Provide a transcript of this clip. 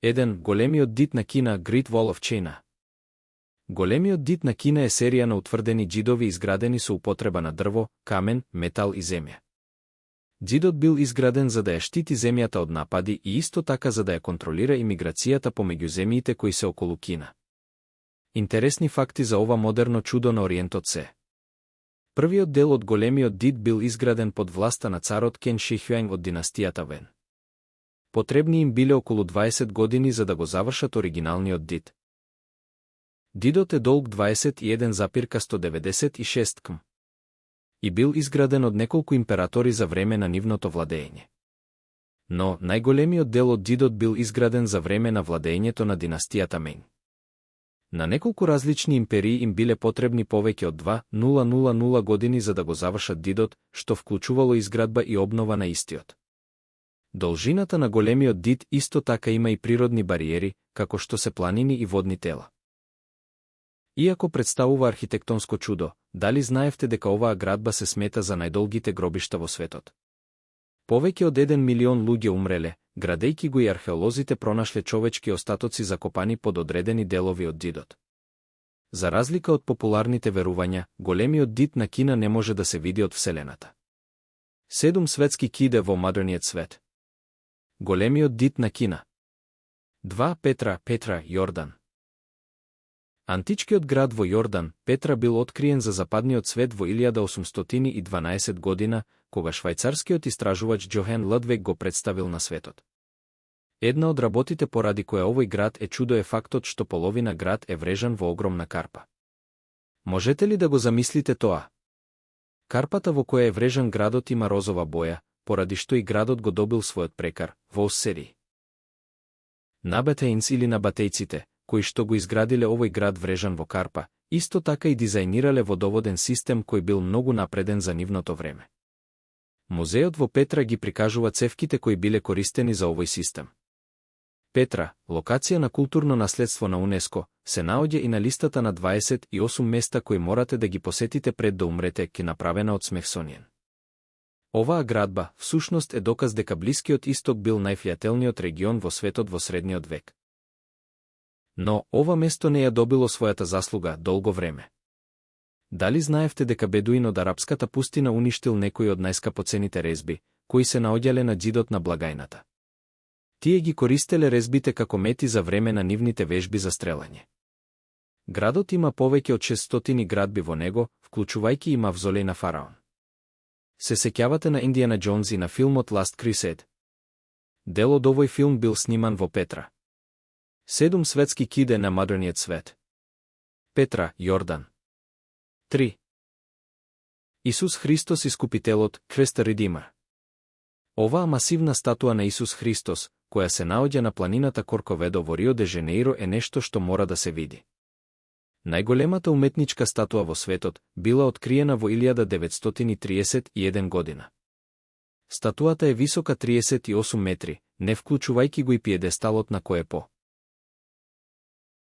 1. Големиот дид на Кина, Great Wall of China. Големиот дид на Кина е серија на утврдени џидови изградени со употреба на дрво, камен, метал и земја. Џидот бил изграден за да ја штити земјата од напади и исто така за да ја контролира имиграцијата помеѓу земјите кои се околу Кина. Интересни факти за ова модерно чудо на Ориентот се. Првиот дел од големиот дид бил изграден под власта на царот Кен Шихјуанг од династијата Вен. Потребни им биле околу 20 години за да го завршат оригиналниот дид. Дидот е долг 21,196 км. И бил изграден од неколку императори за време на нивното владење. Но најголемиот дел од дидот бил изграден за време на владењето на династијата Мењ. На неколку различни империи им биле потребни повеќе од 2,000 години за да го завршат дидот, што вклучувало изградба и обнова на истиот. Должината на големиот дид исто така има и природни бариери, како што се планини и водни тела. Иако представува архитектонско чудо, дали знаевте дека оваа градба се смета за најдолгите гробишта во светот? Повеќе од 1 милион луѓе умреле, градејќи го и археолозите пронашле човечки остатоци закопани под одредени делови од дидот. За разлика од популарните верувања, големиот дид на Кина не може да се види од Вселената. 7 светски киде во модерниот свет. Големиот дид на Кина. 2. Петра, Јордан. Античкиот град во Јордан, Петра бил откриен за западниот свет во 1812 година, кога швајцарскиот истражувач Џохен Лудвиг го представил на светот. Една од работите поради која овој град е чудо е фактот што половина град е врежан во огромна карпа. Можете ли да го замислите тоа? Карпата во која е врежан градот има розова боја, поради што и градот го добил својот прекар, во серии. Набатеинс или набатејците, кои што го изградиле овој град врежан во карпа, исто така и дизајнирале водоводен систем кој бил многу напреден за нивното време. Музеот во Петра ги прикажува цевките кои биле користени за овој систем. Петра, локација на културно наследство на УНЕСКО, се наоѓа и на листата на 28 места кои морате да ги посетите пред да умрете, ке направена од Смехсониен. Оваа градба, всушност, е доказ дека Блискиот Исток бил најфлијателниот регион во светот во средниот век. Но, ова место не ја добило својата заслуга долго време. Дали знаевте дека бедуин од арапската пустина уништил некои од најскапоцените резби, кои се наоѓале на џидот на благајната? Тие ги користеле резбите како мети за време на нивните вежби за стрелање. Градот има повеќе од 600 градби во него, вклучувајќи и мавзолеј на фараон. Се сеќавате на Индиана Џонс и на филмот Last Crusade? Дел од овој филм бил сниман во Петра. 7 светски киде на модерниот свет. Петра, Јордан. 3. Исус Христос Искупителот, Крст Редимер. Оваа масивна статуа на Исус Христос, која се наоѓа на планината Корковедо во Рио де Женеиро, е нешто што мора да се види. Најголемата уметничка статуа во светот била откриена во 1931 година. Статуата е висока 38 метри, не вклучувајќи го и пиедесталот на кој е по